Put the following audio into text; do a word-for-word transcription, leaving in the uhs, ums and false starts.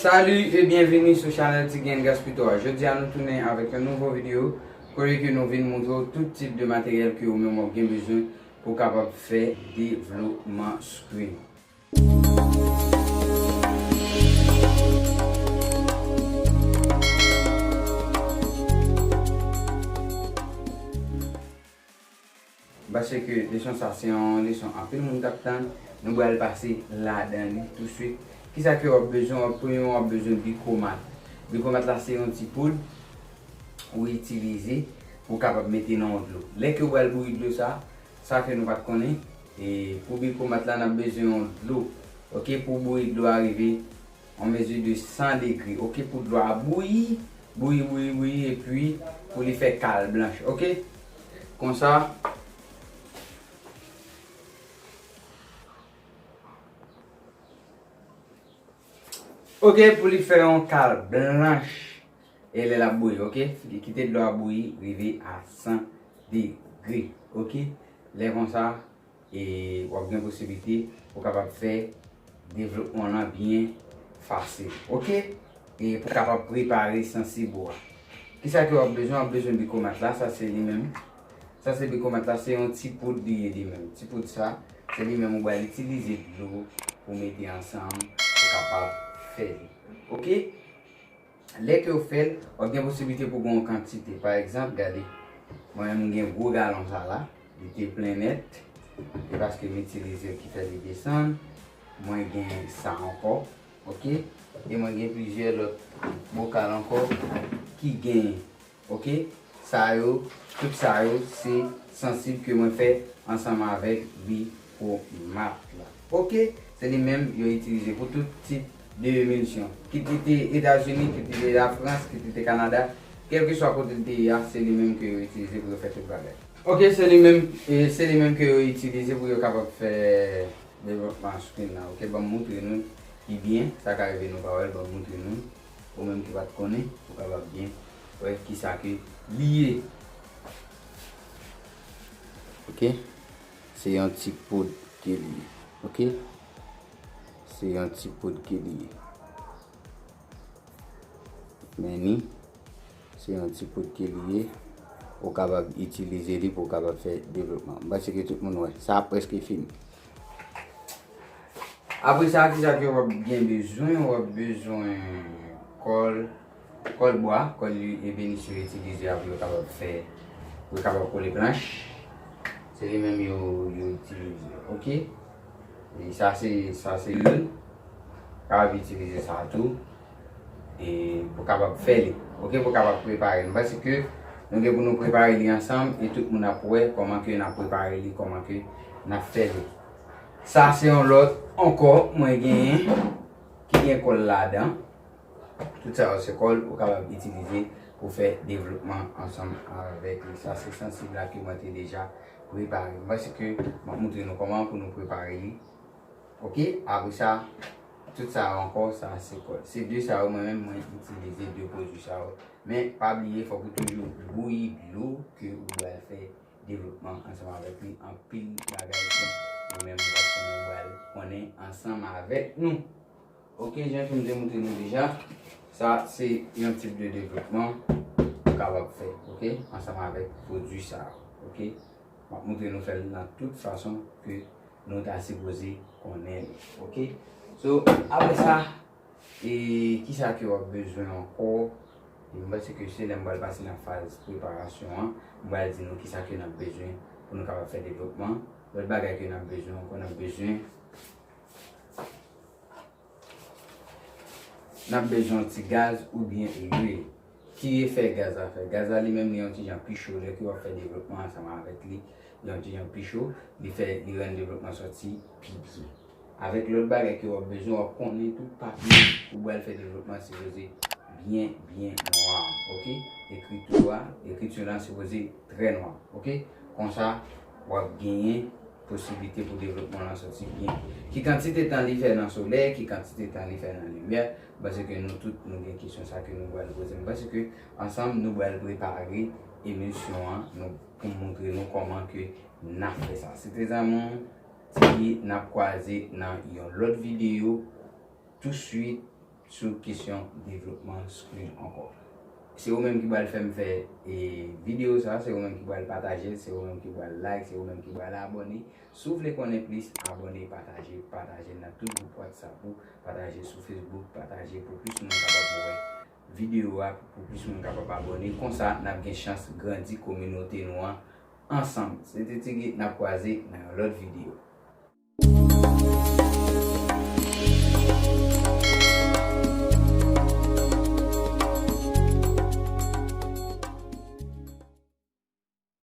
Salut et bienvenue sur Chanel Tigen Gaspito. Jodi a nou tounen avèk yon nouvo videyo kote ke nou vin montre w tout tip de materyèl ke ou menm w ap gen bezwen pou w kapab fè devlopman screen. M panse ke leson sa se yon leson anpil moun t ap tann. Nou pral pase ladan li touswit. Kisa ke w ap bezwen? W ap, premyèman, w ap bezwen bikomat. Bikomat la se yon ti poud ou itilize pou w kapab mete nan yon dlo. Lè ke w pral bouyi dlo sa, sa ke nou pa t konnen, e pou bikomat la, n ap bezwen yon dlo. Ok, pou bouyi dlo a rive yon mezi de san degre. Ok, pou dlo a bouyi, bouyi, bouyi, bouyi, epi pou li fè kal blanch. Ok, konsa. Ok, pou li fè yon kal blanch. E lè l ap bouyi, ok? Kite dlo a bouyi, rive a san degre, ok? Lè konsa, e w ap gen posiblite pou w kapab fè devlopman lan byen fasil, ok? E pou w kapab prepare sansib ou a. Kisa ke w ap bezwen? W ap bezwen bikomat la, sa se li menm. Sa se bikomat la, se yon ti poud li ye li menm. Ti poud sa, se li menm ou pral itilize dlo pou mete ansanm pou kapab fè li. Ok? Lè ke w fè l, w ap gen posiblite pou gen yon kantite. Pa egzanp, gade, mwen menm m gen gwo galon sa la, li te plen nèt. E paske m itilize l ki fè li desann. Mwen gen sa ankò, ok? E mwen gen plizyè lòt bokal ankò ki gen, ok? Sa yo, tout sa yo, se sansib ke mwen fè ansanm avèk bikomat la. Ok, se li menm yo itilize pou tout tip de emilsyon. Kit li te Etazini, kit li te Lafrans, kit li te Kanada, kèlkeswa kote li te ye a, se li menm ke yo itilize pou yo fè tout bagay. Ok, se li menm, e se li menm ke yo itilize pou yo kapab fè devlopman screen nan. Ok, ban m moutre nou ki byen, sa ka rive nou pa wè l, ban m moutre nou. Ou menm ki pa t konnen, ou kapab byen wè kisa ke li ye. Ok? Se yon ti poud ke li ye. Ok? Se yon ti poud ke li ye. Men ni, se yon ti poud ke li ye. Ou kapab itilize li pou w kapab fè devlopman. M panse ke tout moun wè. Sa prèske fini. Apre sa, kisa ke w ap gen bezwen? W ap bezwen kòl, kòl bwa, kòl li ebeni yo itilize a pou yo kapab fè, pou yo kapab kole planch. Se li menm yo, yo itilize, ok? E sa se, sa se youn. Kapab itilize sa tou. E pou kapab fè li. Ok, pou kapab prepare li. M panse ke nou gen pou nou prepare li ansanm e tout moun ap wè kòman ke n ap prepare li, kòman ke n ap fè li. Sa se yon lòt ankò mwen genyen ki gen kòl ladan. Tout sa yo se kòl ou kapab itilize pou fè devlopman ansanm avèk li. Sa se sansib la ke mwen te deja prepare. M panse ke m ap moutre nou kòman pou nou prepare li. Ok, apre sa, tout sa yo ankò, sa se kòl. Se de sa yo, mwen menm, mwen itilize de pwodui sa yo. Men, pa bliye, fòk ou toujou bouyi dlo ke ou pral fè devlopman ansanm avèk li. Anpil bagay ke ou menm ou pral konnen ansanm avèk nou. Ok, jan ke m te montre nou deja, sa se yon tip de devlopman ou kapab fè, ok, ansanm avèk pwodui sa yo, ok. M ap montre nou fè l nan tout fason ke nou ta sipoze konnen li, ok. So, apre sa, e kisa ke w ap bezwen ankò? E m panse ke se lè m pral pase nan faz preparasyon an, m pral di nou kisa ke n ap bezwen pou nou kapab fè devlopman. Lòt bagay ke n ap bezwen ankò, n ap bezwen, n ap bezwen yon ti gaz oubyen lwil. Ki efè gaz la fè? Gaz la li menm li yon ti jan pi cho lè ke w ap fè devlopman ansanm avèk li. Li yon ti jan pi cho, li fè, li rann devlopman sòti pi byen. Avèk lòt bagay ke w ap bezwen, w ap konnen tout papye ou pral fè devlopman sipoze byen, byen nwa, ok? Ekriti a, ekriti lan sipoze trè nwa, ok? Konsa, w ap genyen posiblite pou devlopman lan sòti byen. Ki kantite tan li fè nan solèy, ki kantite tan li fè nan limyè, m panse ke nou tout nou gen kesyon sa ke nou pral poze. M panse ke ansanm nou pral prepare emilsyon an, nou, pou m montre nou kòman ke n ap fè sa. Se te zanmi w, Tiki, n ap kwaze nan yon lòt videyo touswit. sou kesyon devlopman screen ankò. Se ou menm ki pral fè m fè e, videyo sa, se ou menm ki pral pataje l, se ou menm ki pral like, se ou menm ki pral abòne. Si w vle konnen plis, abòne, pataje, pataje l nan tout gwoup WhatsApp ou, pataje sou Facebook, pataje pou plis moun kapab wè videyo a, pou plis moun kapab abòne. Konsa, n ap gen chans grandi kominote nou an ansanm. Se te Tigi, n ap kwaze nan yon lòt videyo.